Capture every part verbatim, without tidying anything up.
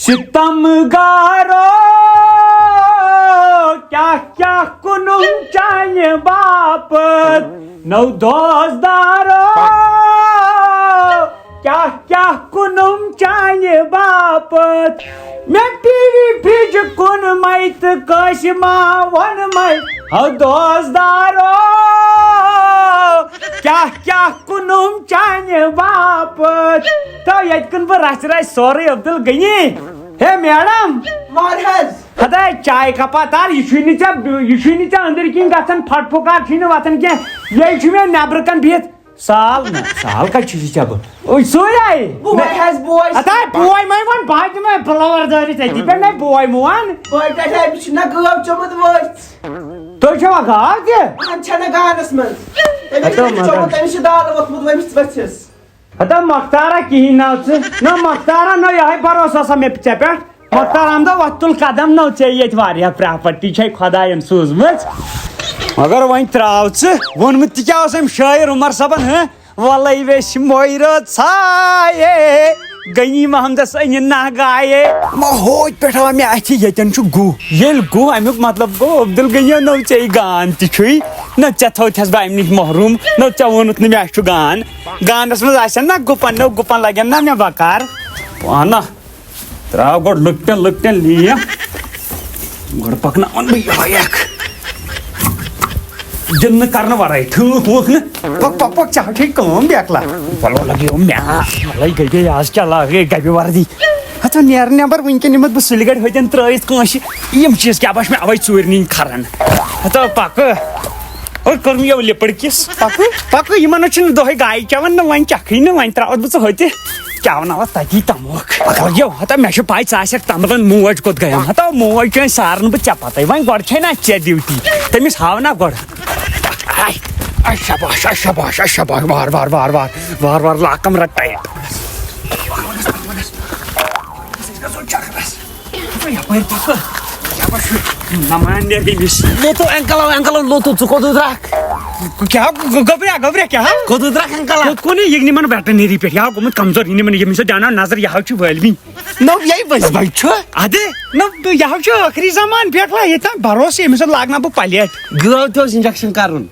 ستم گارو، کیٛاہ کیٛاہ کُنُم چانہِ باپتھ؟ نو دوست دارو، کیٛاہ کیٛاہ کُنُم چانہِ باپتھ؟ مےٚ پیٖرِ پھِج کُن مَے تہٕ قٲسِما ووٚن مَے، ہو دوست دارو، کیٛاہ کیٛاہ کُنُم چانہِ باپتھ؟ تو ییٚتہِ کُن بہٕ رَژھِ رَژھِ سورُے عبدل غنی۔ ہے میڈم۔ وَن حظ۔ ہتا چاے کپا تار، یہِ چھُے نہٕ ژےٚ، یہِ چھُے نہٕ ژےٚ أنٛدٕرۍ کِنۍ گژھان، پھٹ پھُکار چھُے نہٕ وۄتھان کینٛہہ۔ یہِ چھُ مےٚ نٮ۪برٕ کَن بِہِتھ۔ سال نہ، سال کَتہِ چھُے ژےٚ بہٕ؟ اوے سورے۔ بوے حظ، بوے۔ ہتا بوے مَے وَن، بہٕ ہا دِمے بٕلوَر دٲرِتھ أتی پٮ۪ٹھ، نَے بوے مہٕ وَن۔ بوے پٮ۪ٹھ ہا، أمِس چھُنہ گٲو چوٚمُت وٲژ۔ تُہۍ چھِوا گاو تہِ؟ اَہَن چھَنہ گانَس منٛز۔ أمِس ہتا چھُ مگر۔ چوٚمُت، أمِس چھُ دالہٕ ووٚتھمُت ؤمِس ؤژھِس۔ ہتا مختارا کِہیٖنۍ ناو ژٕ۔ نہ مختارا، نہ یِہوٚے بروسہٕ آسا مےٚ ژےٚ پٮ۪ٹھ۔ مختار احمدا، وۄتھ تُل قدم، نہ ژےٚ ییٚتہِ واریاہ پراپرٹی چھے خۄداین سوٗزمٕژ۔ مگر وۄنۍ ترٛاو ژٕ، ووٚنمُت تہِ کیٛاہ اوس أمۍ شٲعر عمر صٲبن، ہہ؟ وَلَے ویٚسہِ مۄیرٲژ ژھایے، غنی محمدس أنِن نہ گایے۔ ما ہوتۍ پٮ۪ٹھ آو مےٚ اَتھِ، ییٚتٮ۪ن چھُ گُہہ۔ ییٚلہِ گُہہ، اَمیُک مطلب گوٚو عبدالغنی نو ژےٚ گان تہِ چھُے۔ نہ ژےٚ تھوتھس بہٕ اَمہِ نِش محروٗم، نہ ژےٚ ووٚنُتھ نہٕ مےٚ اَسہِ چھُ گان۔ گانس منٛز آسن نہ گُپن، نو گُپن لگن نہ مےٚ بکار۔ پانہ۔ ترٛاو گۄڈٕ لۄکٹٮ۪ن لۄکٹٮ۪ن لینٛف۔ گۄڈٕ پکناوان بہٕ یِہوٚے اکھ۔ دِنہٕ کرنہٕ ورٲے۔ ٹھوٗک ووٗک نہٕ۔ پک، پک، پک، ژےٚ ہا چھے کٲم بیکلا۔ وَلہٕ وَلہٕ گٔیو مےٚ۔ وَلہٕ گٔے، گٔے، آز کیٛاہ لاگہٕ، گٔے گَبہِ وردی۔ ہَتو نیر نٮ۪بر، وٕنکٮ۪ن یِمہٕ بہٕ سُلہِ گَڑِ ہوٚتٮ۪ن ترٛٲیِتھ کٲنٛسہِ۔ یِم چیٖز کیٛاہ باسہِ مےٚ اَوَے ژوٗرِ نِنۍ کھَران۔ ہَتو پَکہٕ۔ اور کوٚر مےٚ یَوٕ لِپٕڑ کِس۔ پَکہٕ، پَکہٕ، یِمَن حظ چھِنہٕ دۄہَے گایہِ چٮ۪وان، نہ وۄنۍ چَکھٕے، نہ وۄنۍ ترٛاوَتھ بہٕ ژٕ ہوٚتہِ۔ کیٛاہ وَناوَتھ تَتی تَموکھ۔ پَکھ لَگیو، ہَتہ مےٚ چھُ پَے ژٕ آسٮ۪کھ تَمرَن موج کوٚت گٔیَم۔ ہَتہ موج چھُ اَسہِ سارنہٕ بہٕ ژےٚ پَتَے۔ وۄنۍ گۄڈٕ چھے نہ ژےٚ ڈیوٹی، تٔمِس ہاو نہ گۄڈٕ۔ آے، آے شاباش، آے شاباش، آے شاباش، وار، وار، وار، وار، وار، وار، لاکَم رَٹ ٹایِٹ۔ یَپٲرۍ پَکہٕ۔ یَپٲرۍ چھُ نَمان نیرِ أمِس۔ لوٚتُو انکل، انکل، لوٚتُو، ژٕ کوٚت درٛاکھ؟ کیٛاہ گوٚبریا، گوٚبریا، کیٛاہ؟ کوٚت درٛاکھ انکل؟ کوٚت کُن یہِ؟ یہِ نِمَن ویٹرنری پٮ۪ٹھ۔ یہِ ہا گوٚمُت کمزور، یہِ نِمَن، ییٚمِس سۭتۍ دیٛاوناو نظر، یہِ ہا چھُ وٲلوِنۍ۔ نو، یہِ وٕزِ بَچہِ چھُ۔ اَدٕ، نہ، یہِ ہا چھُ ٲخری زمان پٮ۪ٹھ، وۄنۍ ییٚتہِ تام بروسہٕ، ییٚمِس سۭتۍ لاگناو بہٕ پلیٹ۔ گٲو تہِ اوس injection کرُن۔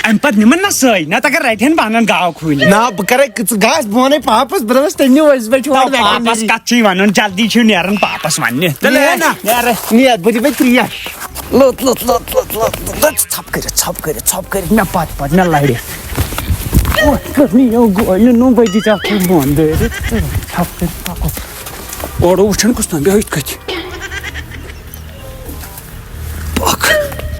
اَمہِ پتہٕ نِمَن نہ سٲے، نہ تہٕ اگر رَٹہِ ہن بہٕ اَنَن گاو کھوٗلِتھ۔ نہ، بہٕ کرے، ژٕ گژھ، بہٕ وَنے پاپَس، بہٕ دَپَس، تٔمۍ نِو أسۍ بَچہِ ہور تَو پاپَس ویٹرنری۔ کَتھ چھُے وَنُن؟ جلدی چھُے نیرُن پاپَس وَننہِ۔ تہٕ نیر، نیر، نیر۔ نیر، بہٕ دِمے ترٛیش۔ لوٚت، لوٚت، لوٚت، لوٚت، لوٚت، لوٚت، ژھۄپہٕ کٔرِتھ، ژھۄپہٕ کٔرِتھ، ژھۄپہٕ کٔرِتھ، مےٚ پَتہٕ، پَتہٕ مےٚ لَرِ۔ اوٚہ، کٔر نہٕ یہِ گوٚو، یہِ نوٚو بَجہِ ژےٚ اَتھ منٛز بۄن دٲرِتھ۔ ژھۄپہٕ کٔرِتھ پَکو۔ اورٕ وٕچھان کُس تام بیٚہو یِتھ کٔٹھۍ۔ پکھ۔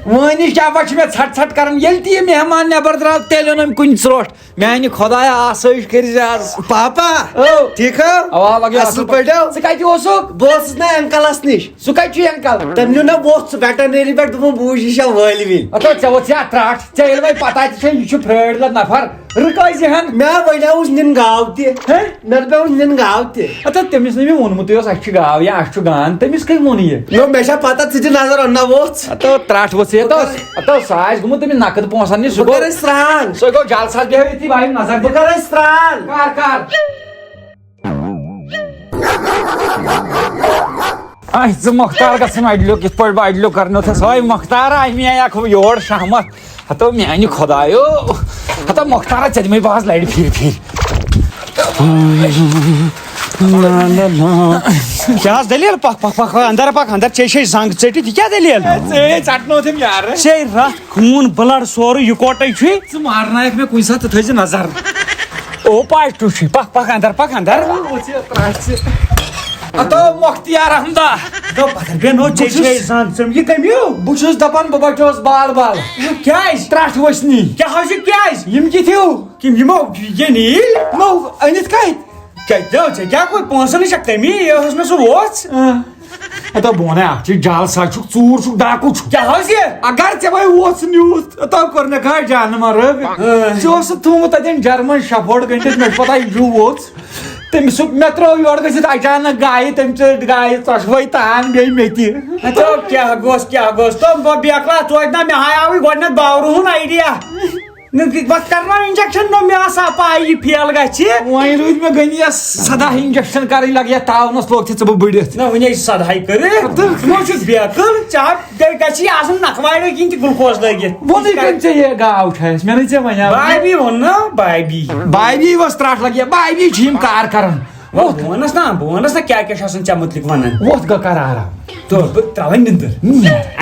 وٲنِج کیٛاہ پَتہٕ چھِ مےٚ ژھٹ ژھٹ کران؟ ییٚلہِ تہِ یہِ مہمان نٮ۪بر درٛاو، تیٚلہِ اوٚن أمۍ کُنہِ ژرٛوٹھ۔ میانہِ خۄدایا، آسٲیِش کٔرۍ زِ آز۔ پاپا، او۔ ٹھیٖک ہا؟ اوا، لگیو اَصٕل اَصٕل پٲٹھۍ۔ پٲٹھۍ۔ ژٕ کَتہِ اوسُکھ؟ بہٕ اوسُس نا انکلس نِش۔ سُہ کَتہِ چھُ انکل؟ تٔمۍ نیوٗ نا ووٚژھ سُہ ویٹرنری پٮ۪ٹھ، دوٚپُن، بہٕ وٕچھِ، یہِ چھا وٲلۍ وِنۍ۔ اَتھ ژےٚ ووٚژھ یا ترٛٹھ؟ ژےٚ ییٚلہِ وۄنۍ پَتہ تہِ چھےٚ، یہِ چھُ پھرٲڑۍ لَد نفر۔ رُکٲے زِ ہن۔ مےٚ وَنیٛاوُس نِن گاو تہِ۔ ہہ؟ مےٚ دوٚپیٛاوُس نِن گاو تہِ۔ ہتا تٔمِس نہٕ مےٚ ووٚنمُتٕے اوس، اَسہِ چھُ گاو یا اَسہِ چھُ گان، تٔمِس کٔمۍ ووٚن یہِ؟ نو، مےٚ چھا پتہ ژٕ تہِ نظر اَنناووتھ۔ ہتا ترٛٹھ ؤژھ یہِ، ہتا اوس، ہتا اوس ساے گوٚمُت تٔمِس نقد پونٛسَن نِش، سُہ بہٕ گوٚو۔ کرے سرٛان۔ سُہ گوٚو جلسَس بیٚہو ییٚتی، بہٕ ہاوِ نظر بہٕ دِتھ۔ کرے سرٛان۔ کر، کر۔ اَسہِ ژٕ مۄختار گژھن اَڈلیو، کِتھ پٲٹھۍ بہٕ اَڈلیو کرنو تھَس؟ ہاے مۄختار، اَمہِ آیہِ اَکھ یور شہمت۔ ہتو میانہِ خۄدایو، ہتو مۄختارا، ژےٚ دِمے بہٕ آز لرِ پھِرِ پھِرِ۔ لا، لا، لا۔ کیٛاہ حظ دٔلیٖل؟ پکھ، پکھ، پکھ، اندر پکھ، اندر، ژےٚ چھے زنگ ژٔٹِتھ، یہِ کیٛاہ دٔلیٖل؟ ژےٚ ژٹنوتھم یارٕ۔ ژےٚ رتھ خوٗن بٕلڈ سورُے یِکوٹے چھُے۔ ژٕ مارنایکھ مےٚ کُنہِ ساتہٕ، تہٕ تھٲیزِ نظر۔ او پاش ٹُو چھُے، پکھ، پکھ، اندر پکھ، اندر۔ اتو مۄختیار احمدا۔ دو پتھر بیٚہہ نو، ژےٚ بہٕ چھُس چھے زنگ ژٔم، یہِ کٔمۍ ہیوٗ؟ بہٕ چھُس دپان بہٕ بچوس بال بال۔ کیٛازِ؟ ترٛٹھ ؤژھ نی۔ کیٛاہ حظ چھُ کیٛازِ؟ یِم کِتھ ہیوٗ؟ کِم یِمو یہِ نیٖل؟ نو، أنِتھ کتہِ؟ کتہِ؟ نو، ژےٚ کیٛاہ کوٚر؟ پونٛسن نِش چھکھ کٔمی، یہِ ٲس نہٕ سُہ ووژھ۔ اۭں۔ ہتا بہٕ ونے اکھ چیٖز، جعل سا چھُکھ، ژوٗر چھُکھ، ڈاکوٗ چھُکھ۔ کیٛاہ حظ یہِ؟ اگر ژےٚ وۄنۍ ووژھ نیوٗتھ، ہتا کوٚر مےٚ کھاے جانہٕ مرگ۔ اۭں۔ ژےٚ اوسُتھ تھوٚومُت تتٮ۪ن جرمن شفٲڈ گٔنڈِتھ، مےٚ چھُ پتہ یہِ چھُ ووژھ۔ تٔمِس سُہ، مےٚ ترٛٲو یورٕ گٔژھِتھ اچانک گایہِ، تٔمۍ ژٔٹ گایہِ ژۄشوَے تان، بیٚیہِ مےٚ تہِ۔ ہتو کیٛاہ گوٚژھ، کیٛاہ گوٚژھ؟ تِم بہٕ بیکلا توتہِ نہ، مےٚ ہاے آوٕے گۄڈٕنٮ۪تھ باورٕ ہُنٛد آیڈیا۔ نہ، بس کرناو انجیکشن، نہ مےٚ آسا پاے یہِ فیل گژھِ۔ وۄنۍ روٗدۍ مےٚ گٔنی یس سداہ انجیکشن کرٕنۍ، لگہِ یتھ تاونس لوگ ژےٚ، ژٕ بہٕ بٔڑِتھ۔ نہ، وٕنہِ ہے چھِ سداہے کٔرِتھ۔ تہٕ وۄنۍ چھُس بیکٕل، ژےٚ ہا گژھی آسُن نکھوارِ کِنۍ تہِ گلوکوز لٲگِتھ۔ ووٚنُے کٔمۍ ژےٚ یہِ گاو چھےٚ اَسہِ؟ مےٚ نَے ژےٚ وَنیٛاو۔ بابی ووٚن نا، بابی۔ بابی ٲس ترٛٹھ لگہِ، بابی چھِ یِم کار کران۔ وۄتھ۔ بہٕ وَنس نا، بہٕ وَنس نا کیٛاہ کیٛاہ چھُ آسان ژےٚ مُتعلِق وَنان۔ وۄتھ گوٚو کر آرام۔ تہٕ بہٕ ترٛاوَے نِندٕر۔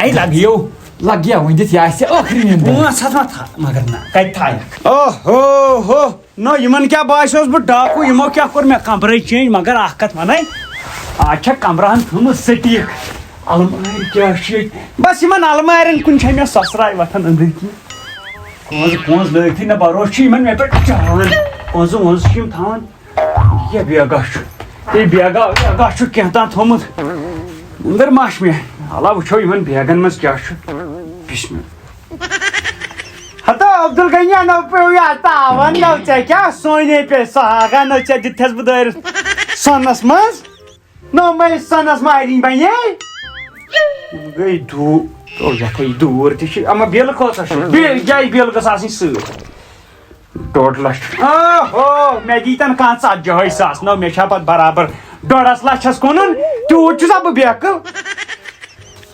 اَے لگیو۔ لگیا وۄنۍ دِتھ یہِ آسہِ ژےٚ ٲخری نِندٕر۔ پانٛژھ ہَتھ ما تھا-، مگر نہ، کَتہِ تھایَکھ؟ اوہ ہو ہو، نہ یِمن کیٛاہ باسیوس بہٕ ڈاکوٗ، یِمو کیٛاہ کوٚر مےٚ کمرٕے چینج، مگر اکھ کتھ وَنَے، آز چھےٚ کمرٕہن تھٲومٕژ سٹیٖک۔ المارِ کیٛاہ چھِ ییٚتہِ؟ بس یِمن المارٮ۪ن کُن چھےٚ مےٚ سۄسراے وۄتھان أنٛدٕرۍ کِنۍ۔ کۄنٛزٕ، کۄنٛزٕ لٲگتھٕے نہ بروسہٕ چھُ یِمن مےٚ پٮ۪ٹھ چاوان۔ کۄنٛزٕ وۄنٛزٕ چھِ یِم تھاوان۔ یہِ بیگا چھُ، یہِ بیگا، بیگا چھُ کینٛہہ تام تھوٚمُت۔ أنٛدٕر ما چھُ مےٚ؟ اَلا وٕچھو یِمن بیگن منٛز کیٛاہ چھُ۔ بسم اللہ۔ ہتو عبدالغنی، نو پیوٚو یہِ تاوان، نو ژےٚ کیٛاہ سونے پے سہاگا، نو ژےٚ دِتھس بہٕ دٲرِتھ سۄنس منٛز، نو مے سۄنس مارِنۍ بنے۔ گٔے دوٗر، تو یتھے دوٗر تہِ چھِ، اما بیل کۭژاہ چھِ؟ بیل، یہِ بیل گٔژھ آسٕنۍ سۭتۍ۔ ڈۄڈ لچھ۔ اوہو، مےٚ دیٖتن کانٛہہ ژتجی ہٕے ساس، نو مےٚ چھا پتہٕ برابر ڈۄڈس لچھس کٕنُن؟ تیوٗت چھُسا بہٕ بیکٕل؟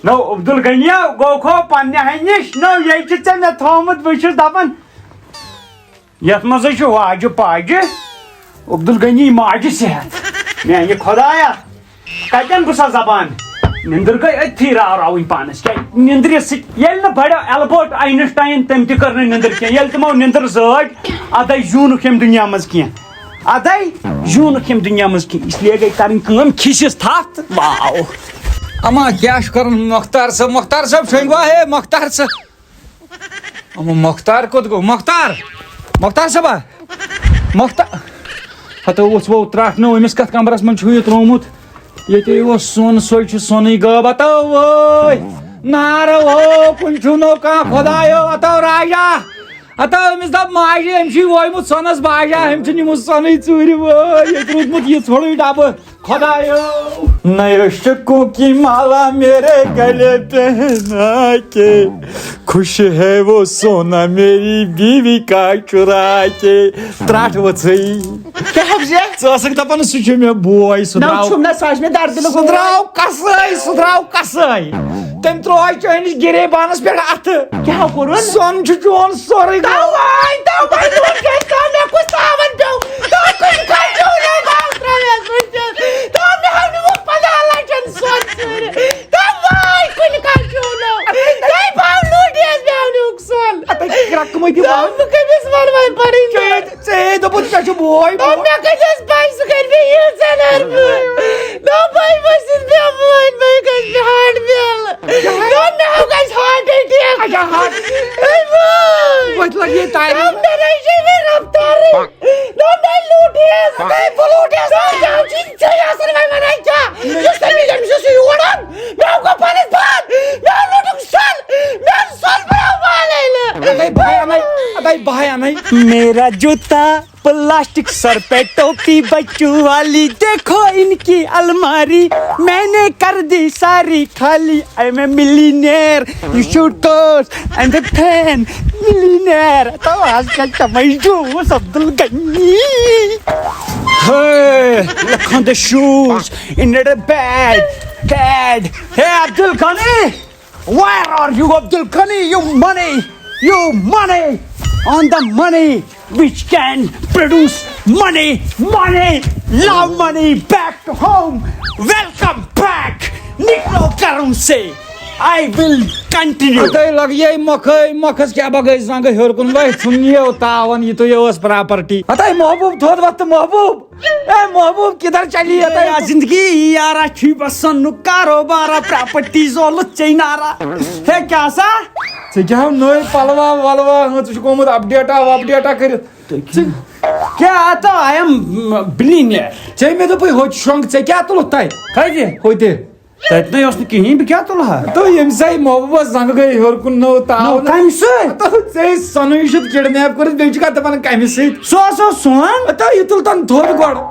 نو عبدالغنیو گوٚو کھو پننہِ ہنہِ نِش، نو یے چھُ ژےٚ مےٚ تھوومُت، بہٕ چھُس دپان، یتھ منٛزے چھُ واجہِ پاجہِ عبدالغنی ماجہِ صحت۔ میانہِ خدایا، کتٮ۪ن بہٕ سا زبان؟ نِندٕر گٔے أتھی راو راوٕنۍ پانس۔ کیٛاہ نِندرِ سۭتۍ؟ ییٚلہِ نہٕ بڑیو البرٹ آینسٹاین، تٔمۍ تہِ کٔر نہٕ نِندٕر کینٛہہ۔ ییٚلہِ تِمو نِندٕر زٲج، ادے زیوٗنُکھ ییٚمہِ دُنیا منٛز کینٛہہ۔ ادے زیوٗنُکھ ییٚمہِ دُنیا منٛز کینٛہہ۔ اس لیے گٔے کرٕنۍ کٲم، کھِسِس تھپھ۔ واو۔ اما کیٛاہ چھُ کرُن مۄختار صٲب؟ مۄختار صٲب، شۄنٛگوا ہے مۄختار صٲب؟ اما مۄختار کوٚت گوٚو؟ مۄختار! مۄختار صٲبا! مۄختار! ہتو اوس وۄنۍ ترٛٹھ نہٕ، أمِس کتھ کمرس منٛز چھُ یہِ ترٛوومُت؟ ییٚتے اوس سۄن، سۄے چھُ سۄنٕے غٲب۔ ہتو وٲے! نارو ہو! کُنہِ چھُنہٕ کانٛہہ خۄدایو! ہتو راجا! ہتو أمِس دپ ماجہِ، أمۍ چھُے وویمُت سۄنس باجا، أمۍ چھُ نیوٗمُت سۄنٕے ژوٗرِ۔ وٲے! ییٚتہِ روٗدمُت یہِ ژھوٚرُے ڈبہٕ۔ خدایو۔ نئے عشقوں کی مالا میرے گلے پہنا کے، خوش ہے وہ سونا میری بیوی کا چرا کے۔ ترٛٹھ ؤژھٕے۔ کیٛاہ حظ یہِ؟ ژٕ ٲسٕکھ دَپان سُہ چھُ مےٚ بوے، سُہ نو درٛاو، چھُم نہ، سُہ حظ چھُ مےٚ دردِ لوٚگمُت۔ سُہ درٛاو قصٲے، سُہ درٛاو قصٲے۔ تٔمۍ ترٛوو چٲنِس گِریبانَس پٮ۪ٹھ اَتھٕ۔ کیٛاہ کوٚرُن؟ سۄن چھُ چون سورُے۔ تَوَے، تَوَے لوٚگ اَسہِ، تَوَے مےٚ کُس تاوَن پیوٚو؟ تَوَے کُس تاوَن پیوٚو؟ تَوَے مےٚ ہاو نہٕ وۄنۍ پنٛداہ لَچھَن سۄن ژوٗرِ۔ تَوَے کُنہِ کَتھ پیوٚو نہٕ۔ تَوَے پاو لوٗٹِیَس مےٚ ہاو نہٕ وۄنۍ سۄن۔ اَتَے کرٛکہٕ مٔتی تَوَے وَن۔ بہٕ کٔمِس وَنہٕ وۄنۍ پَنٕنۍ کَتھ؟ ژےٚ، ژےٚ دوٚپُتھ ژےٚ چھُ بوے، دوٚپ، بوے۔ مےٚ کَتہِ ٲس پَے سُہ کَرِ مےٚ ییٖژ زَنان بوے؟ دوٚپ، بہٕ ٲسٕس بے بوے، بہٕ کَتہِ مےٚ ہاٹ بیل؟ دوٚپ، مےٚ ہا گژھِ ہاٹ اٹیک۔ اچھا، ہاٹ۔ اے بوے۔ وۄنۍ لَگہِ یہِ ٹایم۔ دوٚپ، مےٚ نَے چھےٚ وۄنۍ رفتارٕے۔ دوٚپ، مےٚ لوٗٹِیَس۔ اے، بہٕ لوٗٹِیَس۔ دوٚپ، ژےٚ چھُے ژےٚ آسان وۄنۍ وَنان کیٛاہ؟ یُس تٔمِس أمِس اوس یہِ ووڑان، مےٚ ہا گوٚو پَنٕنِس پان۔ مےٚ ہا لوٚٹُکھ سۄن۔ مےٚ ہا سۄن بَناو پانَے نہٕ۔ اَدَے بہٕ ہَے اَنَے، اَدَے بہٕ ہَے اَنَے۔ میرا جوتا پلاسٹک، سر پہ ٹوپی بچوں والی، دیکھو ان کی الماری، میں نے کر دی ساری خالی۔ I am a millionaire, you should toast, I am a fan, millionaire. تو آج کل کمائی juice Abdul Ghani. Hey, look on the shoes, in the bed, bed. Hey, Abdul Ghani! Where are you, Abdul Ghani? You money, you money on the money which can produce money, money, love money back to home. Welcome back, Negro Currency. I will continue. ہتاے لگیے مۄکھے، مۄکھس کیٛاہ بگٲے زنٛگہٕ ہیوٚر کُن، وۄنۍ ژھُن یہِ تاوَن، یہِ تُے ٲس property. ہتاے محبوب تھوٚد وۄتھ تہٕ محبوب۔ اے محبوب، کدھر چلی ہے تیری زندگی؟ یارا چھی بسن نو کاروبارا، پراپرٹی زولت چینارا۔ ہے کیا سا؟ ژےٚ کیٛاہ ہو نٔے پلوا ولوا ہٲژ؟ ژٕ چھُکھ گوٚمُت اپڈیٹا وپڈیٹا کٔرِتھ۔ ژٕ کیٛاہ؟ ہتا، I am billionaire. ژےٚ مےٚ دوٚپُے ہوٚتہِ شۄنٛگ، ژےٚ کیٛاہ تُلُتھ تَتہِ؟ کَتہِ؟ ہوٚتہِ۔ تَتہِ نَے اوس نہٕ کِہیٖنۍ، بہٕ کیٛاہ تُلہٕ ہا؟ تہٕ ییٚمہِ سۭتۍ محبوبَس زنٛگہٕ گٔے ہیوٚر کُن، نٔو تاو۔ نٔو کَمہِ سۭتۍ؟ تہٕ ژےٚ سۄنٕے چھُتھ کِڈنیپ کٔرِتھ، بیٚیہِ چھُکھ اَتھ دَپان کَمہِ سۭتۍ؟ سُہ ہسا اوس سون۔ تہٕ یہِ تُل تَن تھوٚد گۄڈٕ۔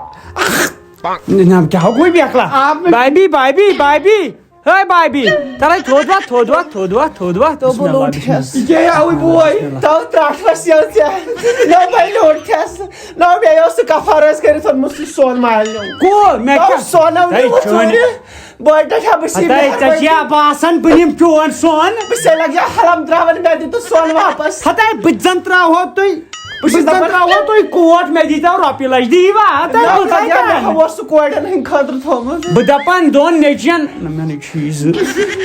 نہ، کیٛاہ گوٚو بیکلا؟ آپ نے بابی، بابی، بابی۔ ہے بابی، تَلَے تھوٚد وَتھ، تھوٚد وَتھ، تھوٚد وَتھ، تھوٚد وَتھ۔ تو بہٕ بسم اللہ، لوٚٹ بسم اللہ۔ چھَس۔ یہِ کیٛاہ یہِ آوٕے بوے؟ تو ترٛٹھ ؤژھ یَو ژےٚ۔ نہ مےٚ لوٚٹ چھَس۔ نہ مےٚ اوس سُہ کفارٕ ٲسۍ کٔرِتھ اوٚنمُت سُہ سۄن مالنیو۔ کو؟ مےٚ تو کیٛاہ؟ سۄن آو ہے، نہٕ چٲنۍ ژوٗرِ۔ بوے، تۄہہِ چھا بہٕ سِوِتھ ہَتاے، ژےٚ چھِیا باسان بہٕ نِمہٕ چون سۄن؟ بہٕ چھَسے لَگان حلم درٛاوَن، مےٚ دِ تہٕ سۄن واپس۔ ہَتاے، بہٕ تہِ زَن ترٛاوہو تُہۍ۔ بہٕ چھُس بہٕ دَپان، ترٛاوہو تُہۍ کوٹ، مےٚ دیٖتو رۄپیہِ لَچھ، دِیٖوا؟ ہَتاے، نہ، بہٕ کَتہِ نہ، اَنہٕ؟ مےٚ اوس سُہ کورٮ۪ن ہٕنٛدِ خٲطرٕ تھوٚومُت۔ بہٕ دَپان دۄن نیٚچوٮ۪ن، نہ، مےٚ نَے چھُ یہِ زٕ۔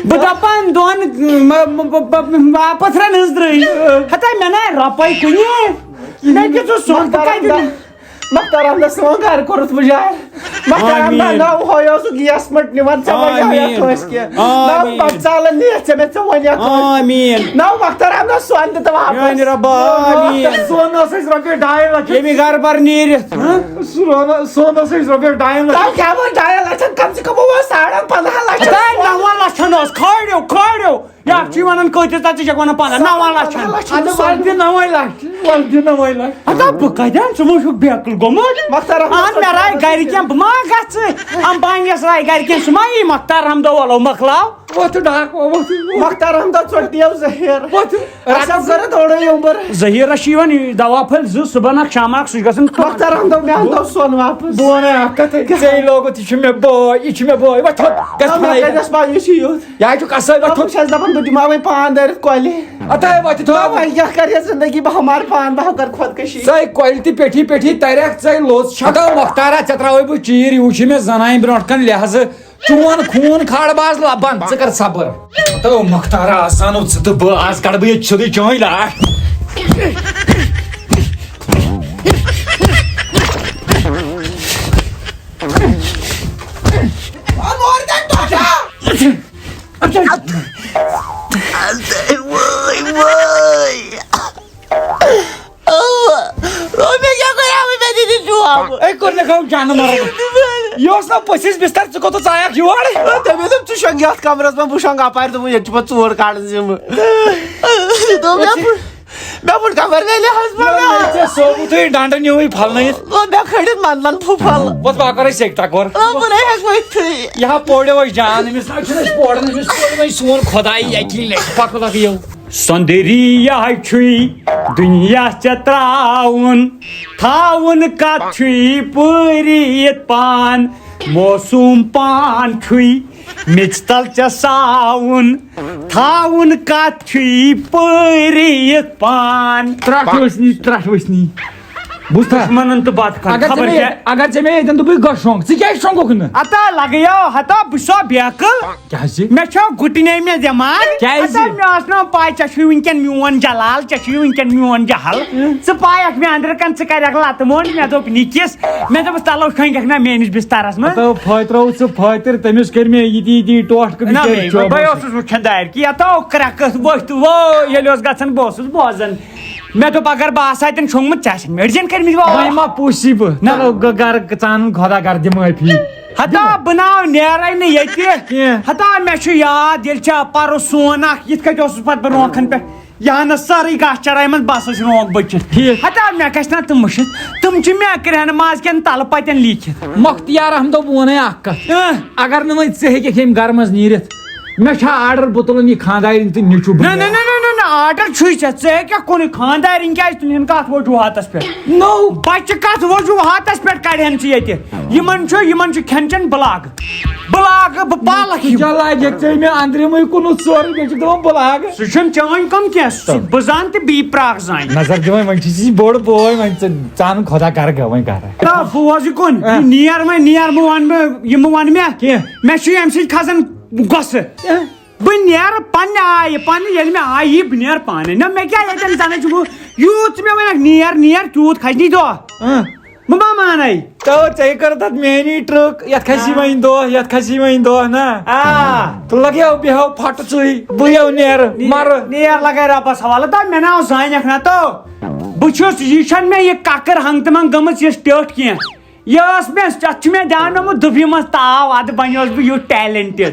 بہٕ دَپان دۄن، م-، م-، م-، م-، واپَس رَن ہٕنٛز درٛے۔ ہَتاے، مےٚ نَے رۄپَے کُنہِ۔ مےٚ کیٛاہ چھُ سۄن، بہٕ کَتہِ مۄختار اَنہٕ؟ احمد، مۄختار احمد سون گَرٕ کوٚرُتھ اُجار۔ مۄختار احمد، آمیٖن۔ نہ، ہۄیو سُہ گیس مٔٹ نِوان، ژےٚ وَنیٛاہ یَتھ آمیٖن۔ کٲنٛسہِ کینٛہہ۔ نہ، آمیٖن۔ بۄکہٕ ژالَن نِیَتھ ژےٚ مےٚ، ژےٚ وَنیٛاہ کٲنٛسہِ۔ آمیٖن۔ نہ، مۄختار احمد، سۄن دِ تہٕ واپَس۔ میٛانہِ رۄبا، آمیٖن۔ سۄن اوس اَسہِ رۄپیہِ ڈاے لَچھ۔ ییٚمہِ گَرٕ بَر نیٖرِتھ، ہہ؟ سۄن، سۄن اوس اَسہِ رۄپیہِ ڈاے لَچھ۔ تۄہہِ کیٛاہ ووٚن ڈاین لَچھَن؟ کَم سے کَم ووٚن ساڑَن پَنٛدہَن لَچھَن۔ ہَتاے، نَوَن لَچھَن اوس، کھٲلِو، کھٲلِو۔ یا چھُے وَنان کۭتِس، تَتہِ چھِ ژےٚ وَنان پَنٛداہ، نَوَن لَچھَن۔ اَدٕ وَلہٕ دِ نَوَے لَچھ، وَلہٕ دِ نَوَے لَچھ۔ ہَتہ بہٕ کَتہِ اَنہٕ، ژٕ ما چھُکھ بیقٕل گوٚمُت؟ مۄختار احمد اَن مےٚ راے گَرِکٮ۪ن، بہٕ ما گژھٕ اَمبانِیَس راے گَرِکٮ۪ن، سُہ ما یی مۄختار احمدو وَلو مۄکلاو۔ وۄتھ ڈاکھ، وۄتھ، وۄتھ۔ مۄختار احمد ژوٚٹ دیو زٔہیٖر۔ وۄتھ۔ اَسہِ حظ کٔر اَتھ اورَے یوٚمبٕر۔ زٔہیٖرَس چھِ یِوان یہِ دوا پھٔلۍ زٕ، صُبحن اَکھ، شامہٕ اَکھ، سُہ چھُ گژھان۔ مۄختار احمدو، مےٚ اَنہٕ تو سۄن واپَس۔ بہٕ وَنَے اَکھ کَتھ، ژےٚ لوگُتھ، یہِ چھُ مےٚ بوے، یہِ چھُ مےٚ بوے، وۄتھ تھوٚد، گژھ نہ، مےٚ پھَلٲے۔ کَتٮ۪س پَے، یہِ چھُ یُتھ۔ یہِ حظ چھُ کَسٲے، وۄتھ نہ، تھوٚد۔ بہٕ چھَس دَپان، بہٕ دِمہٕ ہاوے پان دٲرِتھ کۄلہِ۔ ہَتاے، وۄتھ نہ، تھوٚد۔ وۄنۍ کیٛاہ کَرِ یہِ زِندگی، بہٕ ہا مَرٕ پان، بہٕ ہا کَرٕ خۄدکٔشی۔ ژَے کۄلہِ تہِ پیٚٹھی پیٚٹھی تَرٮ۪کھ، ژَے لوٚژ چھَکھ۔ ہَتو مۄختارا، ژےٚ ترٛاوَے بہٕ چیٖر، یہِ وٕچھی مےٚ زَنانہِ برونٛٹھ کَنہِ لحاظہٕ۔ چون خوٗن کھار باز لبن، ژٕ کر صبر۔ تو مۄختارا، آز زانو ژٕ تہٕ بہٕ، آز کڑٕ بہٕ ییٚتہِ سیوٚدُے چٲنۍ لاش۔ وٲے، وٲے۔ او، او، مےٚ کیٛاہ کوٚر؟ مےٚ دِتھ جواب۔ أے کوٚر مےٚ گوٚو جانہٕ مَرُن۔ یہِ اوس نا پٔژھِس بِستَر، ژٕ کوٚت ژایَکھ یور؟ تٔمۍ دوٚپ، "ژٕ شۄنٛگ یَتھ کَمرَس منٛز، بہٕ شۄنٛگہٕ اَپارِ، دوٚپُن، ییٚتہِ چھُ پَتہٕ ژوٗر کَڑٕنۍ ذِمہٕ۔" دوٚپ مےٚ، پھُ-، مےٚ پھُٹ کَمر گٔلہِ حظ مےٚ پَگاہ۔ ژےٚ سوبُتھٕے ڈَنٛڈٕ نیوٗوٕے پھَلنٲیِتھ۔ دوٚپ مےٚ کھٔڑِتھ مَنٛدَن پھُپھَل۔ وۄتھ بہٕ کَرَے سیٚکہِ ٹَکور۔ دوٚپُن، ہے، ہٮ۪کھ ؤتھٕے۔ یہِ ہا پوڑیو أسۍ جان، أمِس نہ چھُنہٕ أسۍ پوڑان، أمِس پوڑِ وۄنۍ سون خۄداے یقیٖن، أسۍ پَکو لَگہٕ یَو۔ سۄندری یہِ ہا چھُے دُنیا ژےٚ ترٛاوُن، تھاوُن کَتھ چھُے پٲرِتھ پان، موسوٗم پان چھُے میٚژِ تَل ژےٚ ساوُن، تھاوُن کَتھ چھُے پٲرِتھ پان۔ ترٛٹھ وٕچھنی، ترٛٹھ وٕچھنی۔ بوٗزتھا؟ دُشمَنَن تہٕ بَتہٕ کھَنٛڈ، اگر ژےٚ خبر مےٚ، کیٛاہ۔ اگر ژےٚ مےٚ ییٚتٮ۪ن دوٚپُے گۄشہِ شۄنٛگ، ژٕ کیٛازِ شۄنٛگُکھ نہٕ؟ ہتا لَگیو، ہتا بہٕ چھُسا بیقٕل؟ کیٛازِ؟ مےٚ چھا گُٹنے مےٚ دٮ۪ماغ؟ کیٛازِ؟ ہتا مےٚ ٲس نہٕ پَے، ژےٚ چھُے وٕنکٮ۪ن میون جلال، ژےٚ چھُے وٕنکٮ۪ن میون جہل۔ ژٕ پایَکھ مےٚ أنٛدرٕ کَنۍ، ژٕ کَرَکھ لَتہٕ موٚنٛڈ۔ مےٚ دوٚپ نِکِس، مےٚ دوٚپُس، "تَلو شۄنٛگَکھ نا میٲنِس بِستَرَس منٛز۔" ہتا پھٲترٲو ژٕ پھٲتِر، تٔمِس کٔرۍ مےٚ یِتی یِتی ٹوٹھ کہٕ نہ، بِچٲرِس مےٚ، چوبَس بہٕ سۭتۍ۔ اوسُس وٕچھان دارِ کہِ یَتھ آو کرٛٮ۪کھ ؤتھۍ، وٲے ییٚلہِ اوس گژھان، بہٕ اوسُس بوزان۔ مےٚ دوٚپ، اگر بہٕ آسہٕ ہا تیٚلہِ شۄنٛگمُت، ژےٚ آسَن مٔڈجَن کٔرمٕتۍ واو۔ وۄنۍ ما پوٗسی بہٕ؟ نہ۔ چلو، گ-، گرٕ ژانُن خۄدا گرٕ دِمٲے پھِرِ۔ ہتا بہٕ ناو نیرے نہٕ ییٚتہِ۔ کینٛہہ۔ ہتا مےٚ چھُ یاد، ییٚلہِ ژےٚ پَرُس سون اکھ، یِتھ کٔنۍ اوسُس پَتہٕ بہٕ رونٛکھَن پٮ۪ٹھ، یہِ ہا نہٕ سٲرٕے گاسہٕ چرٲے منٛز بَس ٲسۍ رونٛکھ بٔچھِتھ۔ ٹھیٖک۔ ہتا مےٚ گژھِ نا تِم مٔشِتھ؟ تِم چھِ مےٚ کرٛٮ۪ہنہٕ ماز کٮ۪ن تَلہٕ پَتٮ۪ن لیٖکھِتھ۔ مۄختیار احمدو، بہٕ وَنَے اَکھ کَتھ۔ اۭں۔ اگر نہٕ وۄنۍ ژٕ ہیٚکَکھ ییٚمہِ گَرٕ منٛز نیٖرِتھ، مےٚ چھا آرڈر بہٕ تُلَن یہِ خانٛدارِنۍ تہٕ نیٚچوٗ نہ، نہ، بٕنیٛان؟ نہ، نہ، نہ، نہ، آرڈر چھُے ژےٚ، ژےٚ کیٛاہ کوٚرُے خانٛدارِنۍ کیٛازِ تُلہٕ ہن کَتھ وجوٗہاتَس پٮ۪ٹھ؟ نو۔ بَچہِ کَتھ وجوٗہاتَس پٮ۪ٹھ کَڑِ ہن ژٕ ییٚتہِ؟ یِمَن چھُ، یِمَن چھُ کھٮ۪ن چٮ۪ن بٕلاگ، بٕلاگ، بہٕ پالَکھ یِم۔ چلاے دِ ژےٚ مےٚ أنٛدرِمٕے کُنُتھ سورُے، بیٚیہِ چھُکھ دَپان بٕلاگ۔ سُہ چھُنہٕ چٲنۍ کٲم کینٛہہ، سُہ بہٕ زانہٕ تہٕ بیٚیہِ پرٛاکھ زانہِ۔ نظر دِوان، وۄنۍ چھُے ژٕ بوٚڑ بوے، وۄنۍ ژٕ، ژٕ اَن خۄدا گَرٕ گٔے وۄنۍ گَرٕ۔ نہ، بوز یہِ کُن، ہہ۔ یہِ نیر وۄنۍ، نیر مہٕ وَن مےٚ، یہِ مہٕ وَن مےٚ۔ کینٛہہ۔ مےٚ چھُ اَمہِ سۭتۍ کھَسان غۄصہٕ۔ ہہ۔ بہٕ نیرٕ پننہِ آیہِ، پننہِ، ییٚلہِ مےٚ آیہِ، بہٕ نیرٕ پانے۔ نہ، مےٚ کیٛاہ ییٚتٮ۪ن زنہٕ چھُ بہٕ، یوٗت ژٕ مےٚ وَنکھ، نیر، نیر، تیوٗت کھسہِ نہٕ دۄہ۔ اۭں۔ بہٕ ما مانَے؟ تو ژےٚ کٔرٕتھ اَتھ میٛٲنی ٹرٛک، یَتھ کھسی آ۔ وۄنۍ دۄہ، یَتھ کھسی وۄنۍ دۄہ، نہ؟ آ۔ تہٕ لَگیو بیٚہو پھَٹہٕ ژٕے، بہٕ یَو نیرٕ، نیر، مَرٕ۔ نیر لَگے رۄبَس حوالہٕ، تو مےٚ ناو زانٮ۪کھ نہ تو۔ بہٕ چھُس، یہِ چھَنہٕ مےٚ یہِ کَکٕر ہنٛگتہٕ منٛگہٕ گٔمٕژ یِژھ ٹیٔٹھ کینٛہہ۔ یہِ ٲس مےٚ، اَتھ چھُ مےٚ دیٛانومُت دُبیہِ منٛز تاو، اَدٕ بَنیوس بہٕ یُتھ talented۔